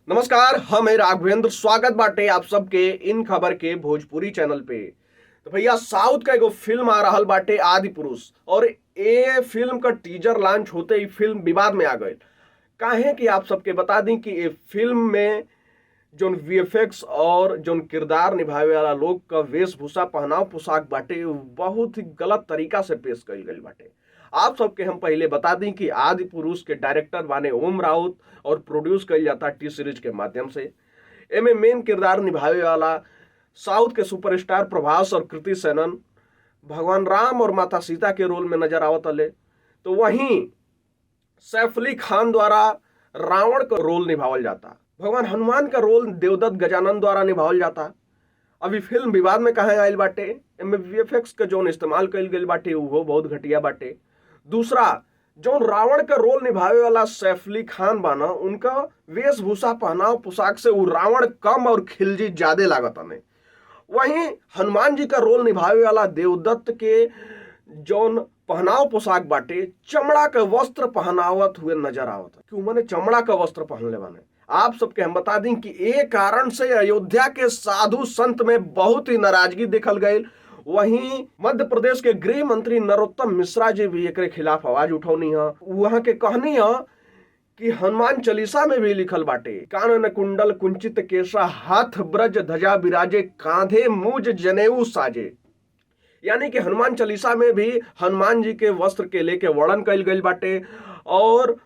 नमस्कार, हम है राघवेंद्र। स्वागत बाटे आप सबके इन खबर के भोजपुरी चैनल पे। तो भैया, साउथ का एगो फिल्म आ रहल बाटे आदि पुरुष और ए फिल्म का टीजर लॉन्च होते ही फिल्म विवाद में आ गई। काहे कि आप सबके बता दी कि ये फिल्म में जोन वीएफएक्स और जोन किरदार निभावे वाला लोग का वेशभूषा, पहनाव पोशाक बाटे, उ बहुत ही गलत तरीका से पेश कईल गईल बाटे। आप सबके हम पहले बता दी कि आदि पुरुष के डायरेक्टर बाने ओम राउत और प्रोड्यूस कईल जाता टी सीरीज के माध्यम से। एमे मेन किरदार निभावे वाला साउथ के सुपरस्टार प्रभास और कृति सेनन भगवान राम और माता सीता के रोल में नजर आवत हले, तो वहीं सैफ अली खान द्वारा रावण का रोल निभावल जाता, भगवान हनुमान का रोल देवदत्त गजानन द्वारा निभावल जाता। अभी फिल्म विवाद में कहा आयल बाटे, एमे वीएफएक्स के जोन इस्तेमाल कईल गईल बाटे उहो बहुत घटिया बाटे। दूसरा, जोन रावण का रोल निभावे वाला सैफ अली खान बाना, उनका वेशभूषा, पहनाव पोशाक से उ रावण कम और खिलजी ज्यादा लागत हमें। वहीं हनुमान जी का रोल निभावे वाला देवदत्त के जौन पहनाव पोशाक बाटे, चमड़ा का वस्त्र पहनावत हुए नजर आवत कि उन्होंने चमड़ा का वस्त्र पहनले बाने। आप सबके हम बता दी कि एक कारण से अयोध्या के साधु संत में बहुत ही नाराजगी देखल गई। वहीं मध्य प्रदेश के गृह मंत्री नरोत्तम मिश्रा जी भी एकरे खिलाफ आवाज उठौनी है। वहां के कहनी है कि हनुमान चालीसा में भी लिखल बाटे, कानन कुंडल कुंचित केशा, हाथ ब्रज ध्वजा विराजे, कांधे मूज जनेऊ साजे। यानी कि हनुमान चालीसा में भी हनुमान जी के वस्त्र के लेके वर्णन कईल गईल बाटे। और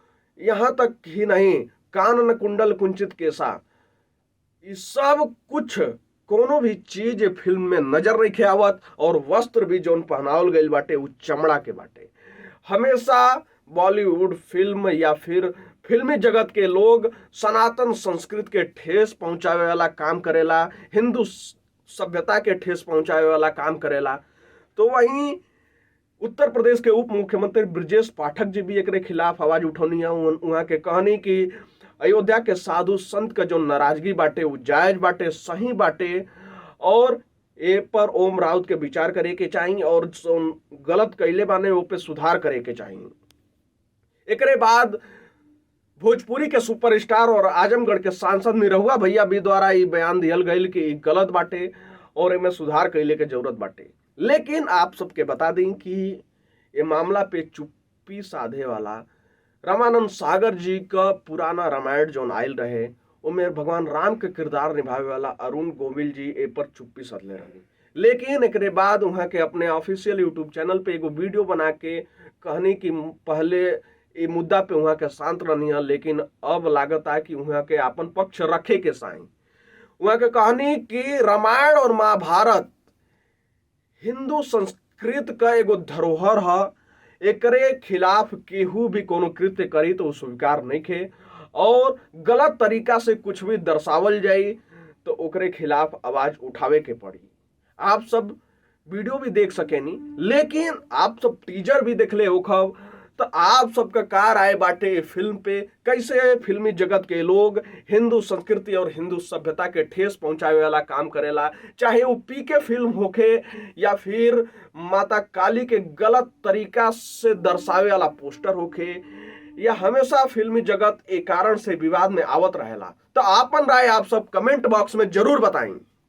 यहाँ तक ही नहीं, कानन कुंडल कुंचित केसा, ई सब कुछ कोनो भी चीज फिल्म में नजर नहीं आवत और वस्त्र भी जौन पहनावल गईल बाटे उ चमड़ा के बाटे। हमेशा बॉलीवुड फिल्म या फिर फिल्मी जगत के लोग सनातन संस्कृति के ठेस पहुंचावे वाला काम करेला, हिंदू सभ्यता के ठेस पहुंचावे वाला काम करेला। तो वहीं उत्तर प्रदेश के उप मुख्यमंत्री ब्रजेश पाठक जी भी एकरे खिलाफ आवाज उठौनी है। उहाँ के कहनी कि अयोध्या के साधु संत का जो नाराजगी बाटे वो जायज बाटे, सही बाटे और ए पर ओम राउत के विचार करे के चाहिए और गलत कैले बाने वो पे सुधार करे के चाहिए। एकरे बाद भोजपुरी के सुपरस्टार और आजमगढ़ के सांसद निरहुआ भैया भी द्वारा ये बयान दियल गईल कि गलत बाटे और एमे सुधार कैले के जरूरत बाटे। लेकिन आप सबके बता दें कि ये मामला पे चुप्पी साधे वाला रामानंद सागर जी का पुराना रामायण जोन आयल रहे, उनमें भगवान राम के किरदार निभावे वाला अरुण गोविल जी ए पर चुप्पी साधले रहनी। लेकिन एकरे बाद वहाँ के अपने ऑफिशियल यूट्यूब चैनल पे एगो वीडियो बना के कहनी कि पहले ये मुद्दा पे वहाँ के शांत रहनी है, लेकिन अब लागत है कि वहाँ के अपन पक्ष रखे के साई। वहाँ के कहनी कि रामायण और महाभारत हिंदू संस्कृत का एगो धरोहर है, एकरे खिलाफ केहू भी कोनो कृत्य करी तो स्वीकार नहीं खे और गलत तरीका से कुछ भी दर्शावल जाई तो ओकरे खिलाफ आवाज उठावे के पड़ी। आप सब वीडियो भी देख सकेनी, लेकिन आप सब टीजर भी देख ले होखब तो आप सबका का राय बाटे फिल्म पे, कैसे फिल्मी जगत के लोग हिंदू संस्कृति और हिंदू सभ्यता के ठेस पहुंचावे वाला काम करेला, चाहे वो पीके फिल्म होखे या फिर माता काली के गलत तरीका से दर्शावे वाला पोस्टर होखे, या हमेशा फिल्मी जगत एक कारण से विवाद में आवत रहेला। तो आपन राय आप सब कमेंट बॉक्स में जरूर बताएं।